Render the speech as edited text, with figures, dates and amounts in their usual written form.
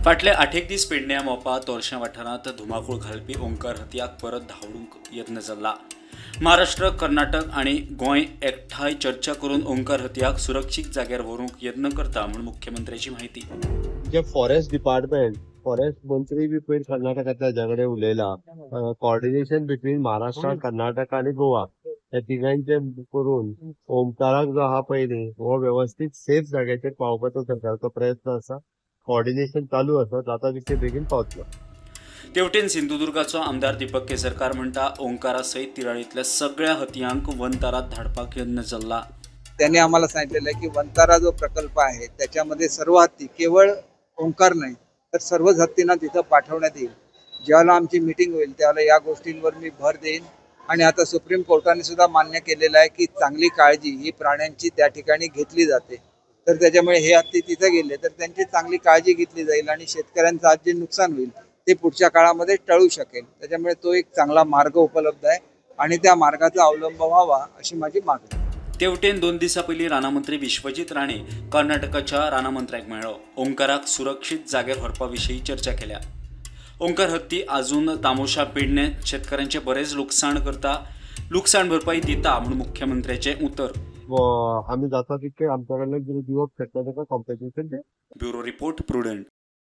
फाटले 8 दीस पेडण्या मोपा तोरशें वाठारांत धुमाकूळ घालपी ओंकार हतयाक परत धांवडूंक यत्न चल्ला. महाराष्ट्र, कर्नाटक आनी गोंय एकठांय चर्चा करून ओंकार हतयाक सुरक्षीत जाग्यार व्हरूंक यत्न करता म्हूण मुख्यमंत्र्याची म्हायती. जे फॉरेस्ट डिपार्टमेंट, फॉरेस्ट मंत्री बी पयर कर्नाटकांतल्या हाज्या कडेन उलयला. कॉर्डिनेशन बिटवीन महाराष्ट्र, कर्नाटक आनी गोवा ह्या तिगांयचे करून ओंकाराक जो आहा पळय न्ही हो वेवस्थीत सेफ जाग्याचेर पावोवपाचो सरकाराचो प्रयत्न आसा. कॉर्डिनेशन चालू आसा, जाता तितके बेगीन पावतलो. तेवटेन सिंधुदुर्गाचो आमदार दीपक केसरकार म्हणटा ओंकारा सयत तिराळींतल्या सगळ्या हतयांक वनतारात धाडपाक यत्न चल्ला. त्यांनी आम्हाला सांगितलेलं आहे की वनतारा जो प्रकल्प आहे त्याच्यामध्ये सर्व हत्ती, केवळ ओंकार नाही तर सर्वच हत्तींना तिथं पाठवण्यात येईल. ज्यावेळेला आमची मीटिंग होईल त्यावेळेला या गोष्टींवर मी भर देईन. आणि आता सुप्रीम कोर्टाने सुद्धा मान्य केलेलं आहे की चांगली काळजी ही प्राण्यांची त्या ठिकाणी घेतली जाते, तर त्याच्यामुळे हे हत्ती तिथं गेले तर त्यांची चांगली काळजी घेतली जाईल आणि शेतकऱ्यांचं आज जे नुकसान होईल ते पुढच्या काळामध्ये टळू शकेल. त्याच्यामुळे तो एक चांगला मार्ग उपलब्ध आहे आणि त्या मार्गाचा अवलंब व्हावा अशी माझी मागणी. तेवटेन 2 दिसां पयलीं रानामंत्री विश्वजीत राणे कर्नाटकाच्या रानामंत्र्याक मेळ्ळो. ओंकाराक सुरक्षीत जाग्यार व्हरपा विशीं चर्चा केल्या. ओंकार हत्ती आजून तामोशा पेडणे शेतकऱ्यांचे बरेच लुकसाण करता, लुकसाण भरपाई दिता म्हूण मुख्यमंत्र्याचें उतर. आमी जाता तितके आमच्या कडल्यान कितें दिवप शकता ताका कॉम्पेन्सेशन. Bureau report, Prudent.